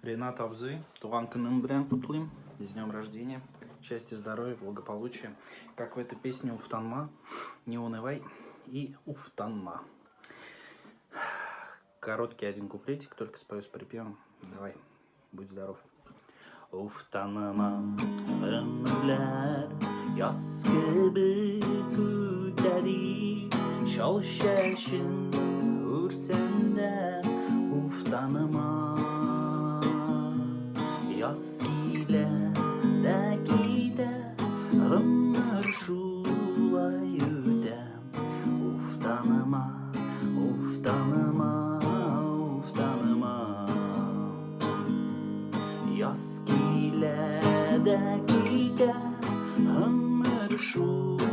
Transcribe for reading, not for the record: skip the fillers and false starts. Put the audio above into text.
Ренат абзый, туган көнең белән котлыйм. С днем рождения. Счастья, здоровья, благополучия. Как в этой песне Уфтанма, не унывай и уфтанма. Короткий один куплетик, только спою с припевом. Давай, будь здоров. Уфтанма, гомерләр яз кебек үтә дип, чал чәчен үрсәң дә, уфтанма. Яз килә дә китә, гомер шулай үтә. Уфтанма, уфтанма, уфтанма. Яз килә дә китә, гомер шулай.